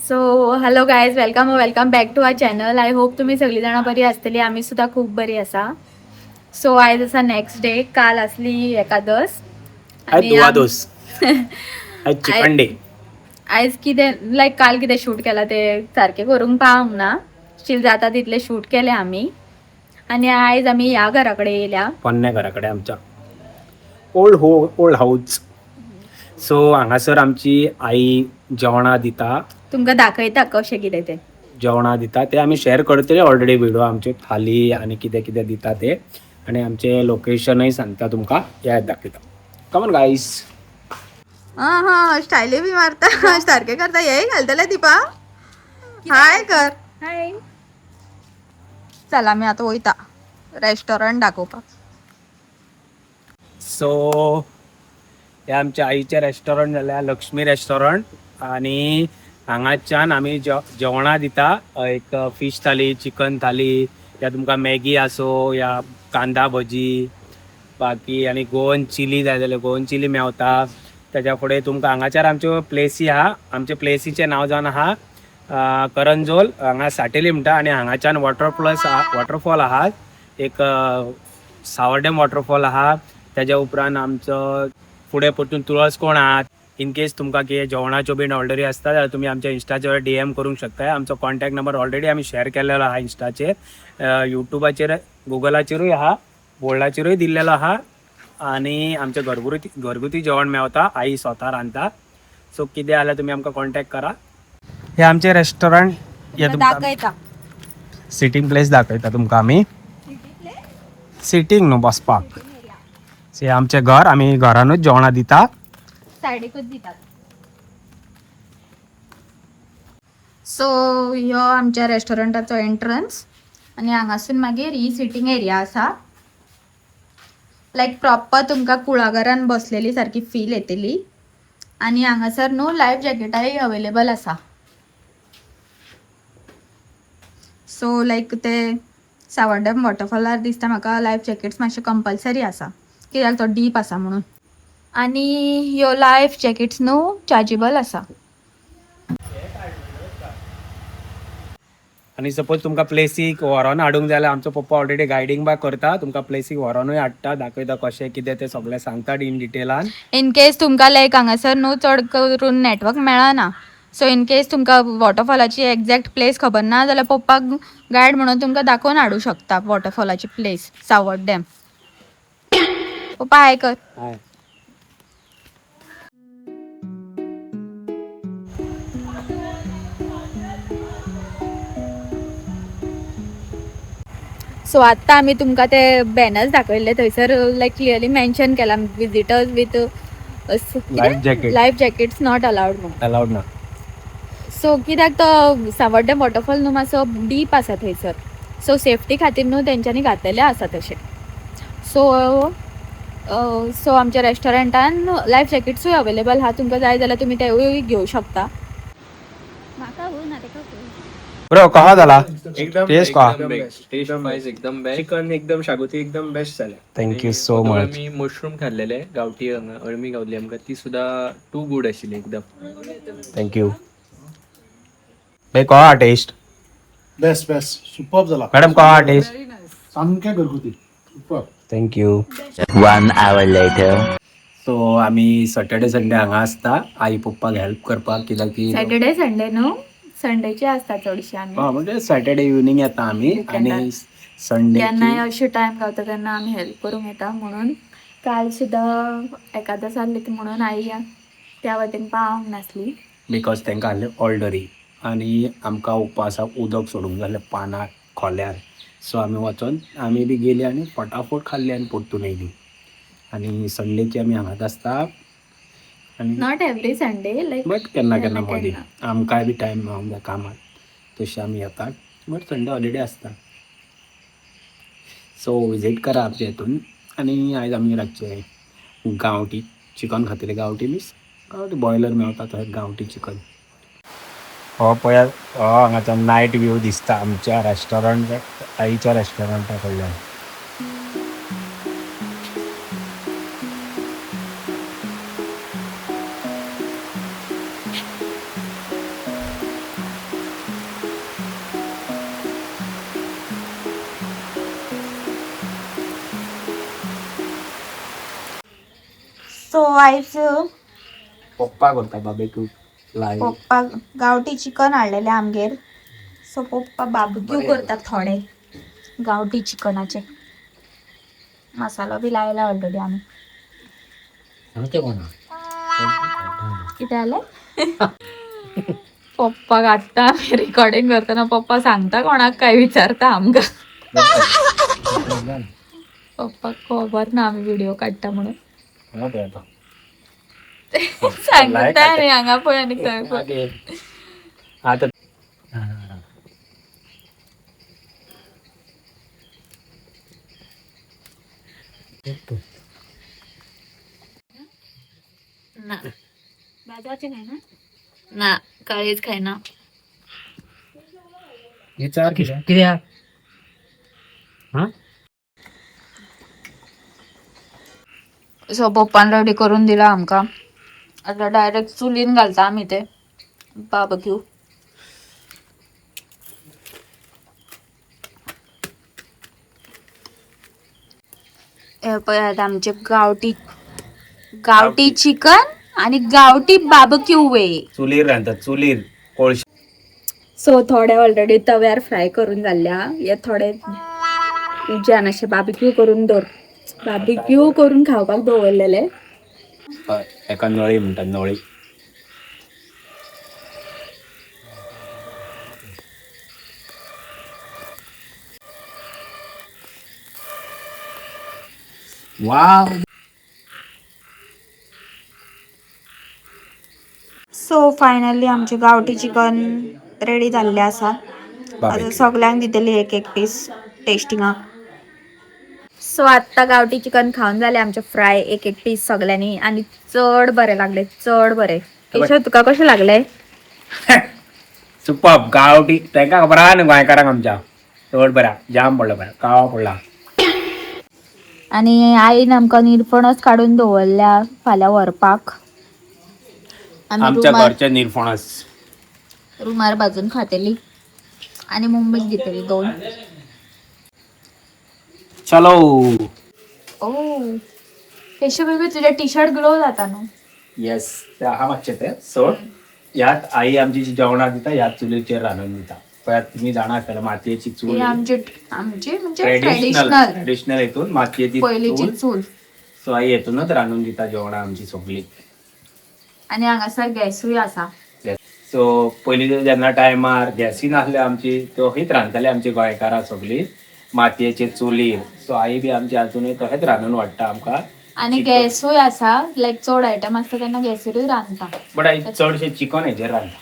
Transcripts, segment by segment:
So hello guys, welcome welcome back to our channel. I hope तुम्ही सगळी जाणां बरी आसतली. आमी सुद्दां खूब बरी आसा. सो आयज आसा नेक्स्ट डे. काल आसली एकादस आयज आनी दुवादोस, आयज चिकन डे. आयज कितें लायक काल कितें शूट केलां तें सारकें करूंक पावंक ना. स्टील जाता तितलें शूट केलें आमी. आनी आयज आमी ह्या घरा कडेन येयल्या. पोन्न्या घरा कडेन आमच्या, ओल्ड हो ओल्ड हाऊस. सो हांगासर आमची आई जेवणां दिता. तुमकां दाखयता कशें कितें तें. जेवणां दिता ते आमी शेअर करतले ऑलरेडी व्हिडिओ आमचे, थाली आनी कितें कितें दिता ते, आनी आमचे लोकेशनय सांगता तुमकां. या, दाखयता. कमन गायस. हा हा, स्टायली बी मारता, सारकें करता. हेय घालतले दीपा, हाय कर. हाय. चल, आमी आतां वयता रेस्टॉरंट दाखोवपाक. सो हे आमच्या आईचें रेस्टॉरंट जाल्या, लक्ष्मी रेस्टॉरंट. आनी हांगाच्यान आमी जेवणां दिता. एक फिश थाली, चिकन थाली, या तुमकां मॅगी आसो या कांदा भजी, बाकी आनी गोवन चिली जाय जाल्यार गोवन चिली मेवता. तेज्या फुडें तुमकां हांगाच्यार आमच्यो प्लेसी आहा. आमचे प्लेसीचें नांव जावन आहा करंजोल. हांगा साटेली म्हणटा. आनी हांगाच्यान वॉटरफॉल्स, वॉटरफॉल आहा. एक सावर्डेम वॉटरफॉल आहा. तेज्या उपरांत आमचो फुडें परतून तुळसकोण आहा. इन केस तुमकां कितें जेवणाच्यो बीन ऑर्डरी आसता जाल्यार तुमी आमच्या इन्स्टाचेर डी एम करूंक शकता. आमचो कॉन्टॅक्ट नंबर ऑलरेडी आमी शेअर केलेलो आहा इन्स्टाचेर, युट्यूबाचेर, गुगलाचेरूय आहा, बोर्डाचेरूय दिल्लेलो आहा. आनी आमचें घरगुती घरगुती जेवण मेवता. आई स्वता रांदता. सो कितें जाल्यार तुमी आमकां कॉन्टॅक्ट करा. हे आमचें रेस्टॉरंट हे तुमकां दाखयता. सिटींग प्लेस दाखयता तुमकां आमी. सिटींग न्हू, बसपाक. हे आमचें घर. आमी घरानूच जेवणां दिता. सायडीकूच दितात. सो ह्यो आमच्या रेस्टॉरंटाचो एंट्रन्स आनी हांगासून मागीर ही सिटींग एरिया आसा. लायक प्रॉपर तुमकां कुळागरान बसलेली सारकी फील येतली. आनी हांगासर न्हू लायफ जॅकेटाय अवेलेबल आसा. सो लायक ते सावर्डम वॉटरफॉलार दिसता म्हाका लायफ जॅकेट्स मातशे कंपल्सरी आसा, कित्याक तो डीप आसा म्हणून. आनी ह्यो लायफ जॅकेट्स न्हू चार्जेबल आसा. आनी सपोज तुमकां प्लेसीक व्हरोन हाडूंक जाय जाल्यार आमचो पप्पा ऑलरेडी गायडींग बा करता. तुमकां प्लेसीक व्हरोनूय हाडटा, दाखयता कशें कितें तें सगळें सांगता इन डिटेलान. इन केस तुमकां लायक हांगासर न्हू चड करून नेटवर्क मेळना, सो इन केस तुमकां वॉटरफॉलाची एग्जॅक्ट प्लेस खबर ना जाल्यार पप्पाक गायड म्हणून तुमकां दाखोवन हाडूं शकता वॉटरफॉलाची प्लेस, सावर्डेम. पप्पा हाय कर. हय. सो आत्तां आमी तुमकां ते बॅनर्स दाखयल्ले, थंयसर लायक क्लियरली मेन्शन केलां, visitors with life jacket life jackets not allowed म्हणून. अलाउड ना. सो कित्याक तो सावर्डेम वॉटरफॉल न्हू मातसो डीप आसा थंयसर, सो सेफ्टी खातीर न्हू तेंच्यांनी घातलेले आसा तशें. सो सो आमच्या रेस्टॉरंटान लायफ जॅकेट्सूय अवेलेबल आहा. तुमकां जाय जाल्यार तुमी तेवूय घेवं शकता. म्हाका ना तेका. ब्रो, कहा जाला? एकदम टेस्ट कहा? एकदम बेस्ट, टेस्ट वाईज एकदम बेस्ट. चिकन एकदम, शागोती एकदम बेस्ट जाल्या. Thank you so much. आमी मशरूम खाल्लेले गावठी, हांगा अळमी गावली आमकां, ती सुद्दां टू गुड आशिल्ली एकदम. Thank you भाई. कहा टेस्ट? बेस्ट बेस्ट, सुपर्ब जाला. मॅडम, कहा टेस्ट? सामकें घरगुती, superb. Thank you. 1 hour later. So आमी सॅटर्डे संडे हांगा आसता आई पप्पाक हेल्प करपाक, कित्याक की सॅटर्डे संडे न्हू, संडेचे आसता चडशे आमी. हा, म्हणजे सॅटर्डे इव्हनिंग येता आमी Weekend आनी संडे केन्नाय अशें टायम गावता तेन्ना आमी हेल्प करूंक येता म्हणून. काल सुद्दां एकादस आहली ती म्हणून आई त्या वाटेन पावंक नासली. Because तांकां आहले ऑर्डरी आनी आमकां उपासाक उदक सोडूंक जाय आहलें पानार खोल्यार. सो आमी वचोन आमी बी गेली आनी फटाफट खाल्ली आनी परतून येयली. आनी संडेची आमी हांगाच आसता आनी not every Sunday, like but केन्ना केन्ना केन्ना मदीं केन्ना. आमकांय बी टायम मेळोंक जाय कामाक, तशें आमी येतात. बट संडे हॉलिडे आसता. सो विजीट करा आमच्या हितून. आनी आयज आमी रातचे गांवठी चिकन खातले. गांवठी मिन्स गांवठी बॉयलर मेवता थंय गांवठी चिकन. हो पळयात, हो हांगाचो नायट व्यू दिसता आमच्या रेस्टॉरंट, आईच्या रेस्टॉरंटा कडल्यान. सो आयज पप्पा करता बाबेक्यू लायव्ह. पप्पा गांवठी चिकन हाडलेलें आमगेर. सो पप्पा बाबक्यू करता थोडे गांवठी चिकनाचे. मसालो बी लायला ऑलरेडी आमी. कितें जालें? पप्पाक आत्तां आमी रिकॉर्डिंग करतना पप्पा सांगता कोणाक काय विचारता आमकां. पप्पाक खबर ना आमी व्हिडिओ काडटा म्हणून. सांगता न्ही हांगा पळय आनी थंय पळय. आता ना ना काळीच खायना. विचार कित्याक? सो पप्पान रेडी करून दिला आमकां. आतां डायरेक्ट चुलीन घालता आमी ते बाबक्यू. हे पळयात आमचे गांवठी गांवठी चिकन आणि गांवठी बाबक्यू वे. चुलीर रांदतात, चुलीर कोळशे. सो थोडे ऑलरेडी तव्यार फ्राय करून जाल्ल्या हे थोडे उज्यान अशे बाबक्यू करून दवर बाबक्यू करून खावपाक दवरलेले. एका नळी म्हणटात, नळी. वाव. सो फायनली आमचे गांवठी चिकन रेडी जाल्ले आसा. आतां सगल्यांक दितली एक एक पीस टेस्टिंगाक. सो आत्तां गांवठी चिकन खावन जालें आमचें फ्राय एक एक पीस सगल्यांनी आनी चड बरें लागलें, चड बरें. केशव तुका कशें लागलें? सुपर गांवठी. तांकां खबर आहा न्हू गोंयकारांक आमच्या. चड बऱ्या जाम पडला, बऱ्या कावा पडला. आनी आईन आमकां निरपणस काडून दवरल्या फाल्यां व्हरपाक. आमी आमच्या रुमार घरचे निरफणस रुमार भाजून खातली आनी मुंबयत दितली दोन. चलो. ओ केशव बेबी, तुझे टी शर्ट ग्लो जाता न्हू. येस, ते आहा मातशें ते सोड. ह्यात आई आमची जी जेवणां दिता ह्याच चुलीचेर रांदून दिता. पळयात तुमी जाणा आसतले मातयेची ही चूल. आमची आमची म्हणजे ट्रेडिशनल ट्रेडिशनल ट्रेडिशनल हितून मातयेची पयलींची चूल. चूल. सो आई हेतूनच रांदून दिता जेवणां आमची सगळीं. आनी हांगासर गॅसूय आसा. सो पयलीं जेन्ना टायमार गॅसी नासले आमची, तशीच रांदताले आमची गोंयकारां सगळीं मातयेचे चुलीर. सो आई बी आमची अजुनूय तशेंच रांदून वाडटा आमकां. आनी गॅसूय आसा, लायक चड आयटम आसता तेन्ना गॅसीरूय रांदता. बट I चडशें चिकन हेजेर रांदता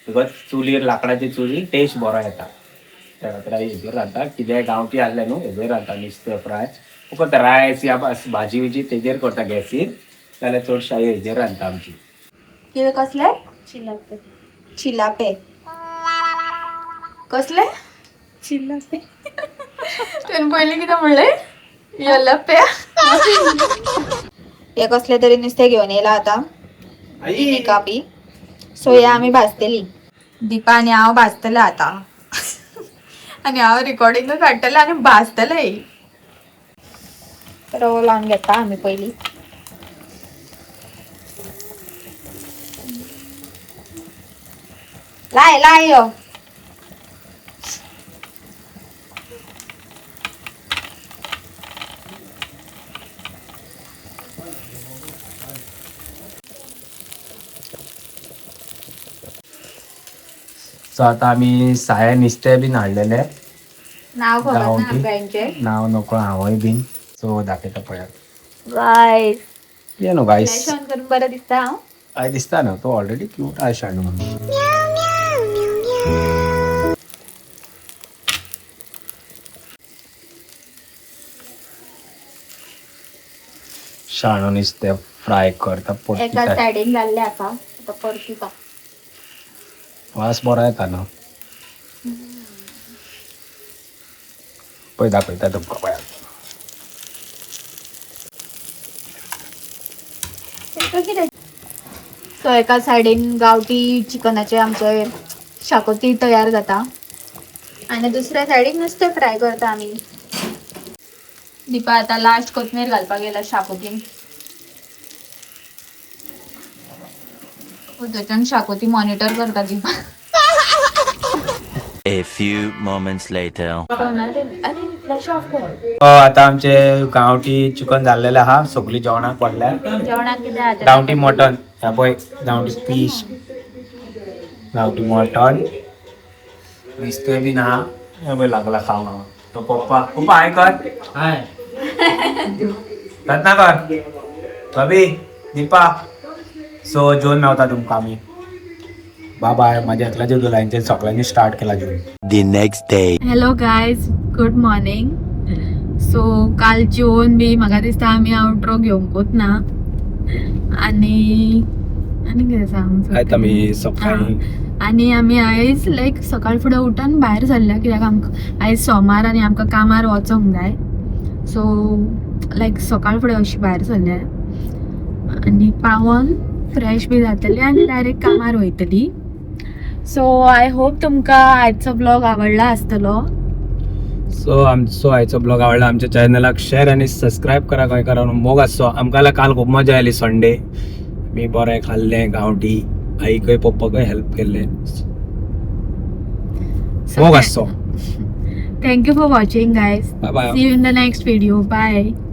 because चुलीर, लांकडाचे चुलीर टेस्ट बरो येता. त्या खातीर आई हेजेर रांदता. कितेंय गांवठी आसलें न्हू हेजेर रांदता. नुस्तें फ्राय, फकत रायस या भाजी बिजी तेजेर करता गॅसीर, जाल्यार चडशें आई हेजेर रांदता आमची. कितें कसले? चिलापे. चिलापे कसले? चिलापे. तुवें पयलीं कितें म्हणलें? यलपे. हे कसले तरी नुस्तें घेवन येयला आतां कापी. सो हे आमी भाजतली. दीपा आनी हांव भाजतले आतां. आनी हांव रिकॉर्डिंगूय काडटलें आनी भाजतलें. रवो लावन घेता आमी पयलीं. लाय लाय यो. सो आतां आमी साया नुस्तें बीन हाडलेलें. नाव खबर ना गांवठी. आमकां हेंचें. नांव नको हांवूय बीन. सो दाखयता पळयात. गायस, ये न्हू गायस. फ्लॅश ऑन करून बरें दिसता हांव. हय दिसता न्हू, तो ऑलरेडी क्यूट आहा शाणू. शाणू नुस्तें फ्राय करता एका परतिता. सायडीन जाल्लें आसा, आतां परतिता. वास बरो येता न्हू. पळय दाखयता तुमकां पळयात. सो एका सायडीन गांवठी चिकनाचे आमचे शाकोती तयार जाता आनी दुसऱ्या सायडीन नुस्तें फ्राय करता आमी. दीपा आतां लास्ट कोथमीर घालपाक गेला शाकोतीन. थंयच्यान शाकोती मॉनिटर करता ती. A few moments later. अरे, फ्लॅश ऑफ कर. आता आमचे गांवठी चिकन जाल्लेले आहा, सगळी जेवणाक पडल्या. जेवणाक कितें आहा? गांवठी मटन, ह्या पळय, गांवठी पीस, गांवठी मटन, नुस्तें बीन आहा. हें पळय, लागला खावंक तो पप्पा. पप्पा, हाय कर. हाय रत्नाकर, भाभी, दीपा. सो जेवन मेवता तुमकां आमी. बाय. माझ्या एकल्याच्या जेवला, सगळ्यांनी स्टार्ट केला जेवण. The next day. Hello guys, good morning. So काल जेवन बी म्हाका दिसता आमी आवट्रो घेवंकूच ना. आनी आनी कितें सांग? आयत आमी सकाळी. आनी आमी आयज लायक सकाळ फुडें उठून भायर सरल्या, कित्याक आमकां आयज सोमार आनी आमकां कामार वचोंक जाय. सो लायक सकाळ फुडें अशी भायर सरल्या आनी पावोन फ्रेश बी जातली आनी डायरेक्ट कामार वयतली. सो I hope तुमकां आयचो ब्लॉग आवडला आसतलो. सो आमचो आयचो ब्लॉग आवडला, आमच्या चॅनलाक शेअर आणि सबस्क्राईब करा. गोंयकारांनो, मोग आसचो. आमकां जाल्यार काल खूब मजा आयली. संडे मी बरें खाल्लें गांवठी, आईकय पप्पाकय हेल्प केल्ले. मोग आसचो. Thank you for watching, guys. Bye bye. See you in the next video. Bye.